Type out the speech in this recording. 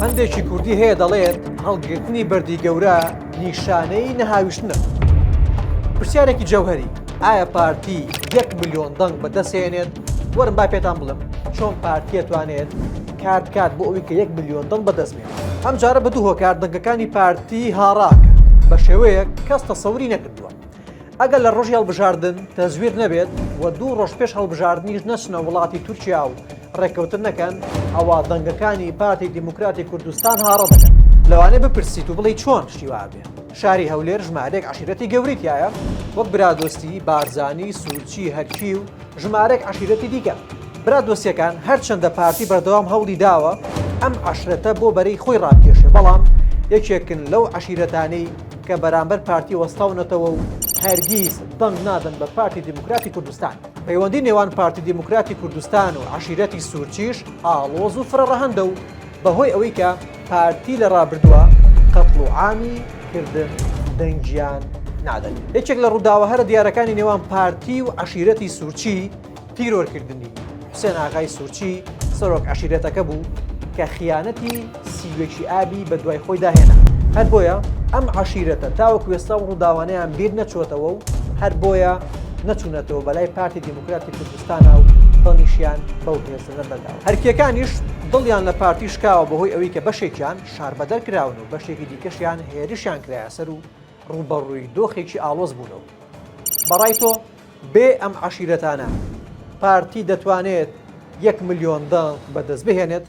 پەندێکی کوردی هەیە دەڵێت هەڵگرتنی بەردی گەورە نیشانەی نەهاویشتنە. پرسیارێکی جەوهەری، ئایا پارتی یەک ملیۆن دەنگ بەدەستهێنێت؟ وەرن با پێتان بڵێم چۆن پارتی ئەتوانێت کار بکات بۆ ئەوەی کە یەک ملیۆن دەنگ بەدەست بێنێت. ئەم جارە بە دوو هۆکار دەنگەکانی پارتی هاڕا کرد بە شێوەیەک کەس تەسەوری نەکردووە. ئەگەر لە ڕۆژی هەڵبژاردن تەزویر نەبێت و دوو ڕۆژ پێش هەڵبژاردنیش نەچنە وڵاتی تورکیا و ڕێککەوتن نەکەن، ئەوا دەنگەکانی پارتی دیموکراتی کوردستان هاڕە دەکەن. لەوانەیە بپرسیت و بڵێی چۆن شتی وا ئەبێ؟ شاری هەولێر ژمارەیەک عەشیرەتی گەورەی تیایە وەک برادۆستی، بارزانی، سورچی، هەرکی و ژمارەیەک عەشیرەتی دیکە. برادۆستیەکان هەرچەندە پارتی بەردەوام هەوڵی داوە ئەم عەشرەتە بۆ بەرەی خۆی ڕابکێشێ بەڵام یەکێکن لەو عەشیرەتانەی کە بەرامبەر پارتی وەستاونەتەوە و هەرگیز دەنگ نادەن بە پارتی دیموکراتی کوردستان. پەیوەندی نێوان پارتی دیموکراتی کوردستان و عەشیرەتی سورچیش ئاڵۆز و فرەڕەهەندە و بەهۆی ئەوەی کە پارتی لە ڕابردووە قەتڵ و عامی کردن دەنگیان نادەن. یەکێک لە ڕووداوە هەرە دیارەکانی نێوان پارتی و عەشیرەتی سورچی تیرۆرکردنی حوسێن ئاغای سورچی سەرۆک عەشیرەتەکە بوو کە خیانەتی سیوێکی ئابی بە دوای خۆیدا هێنا. هەر بۆیە ئەم عەشیرەتە تاوەکو ئێستا ئەو ڕووداوانەیان بیر نەچووەتەوە و هەر بۆیە نەچوونەتەوە بەلای پارتی دیموکراتی کوردستانا و دڵیشیان بەو هێزە نەبەنداوە. هەرکییەکانیش دڵیان لە پارتی شکاوە بەهۆی ئەوەی کە بەشێکیان شاربەدەر کراون و بەشێکی دیکەشیان هێرشیان کرایە سەر و ڕووبەڕووی دۆخێکی ئاڵۆز بوونەوە. بەڕای تۆ بێ ئەم عەشیرەتانە پارتی دەتوانێت یەک ملیۆن دەنگ بەدەست بهێنێت؟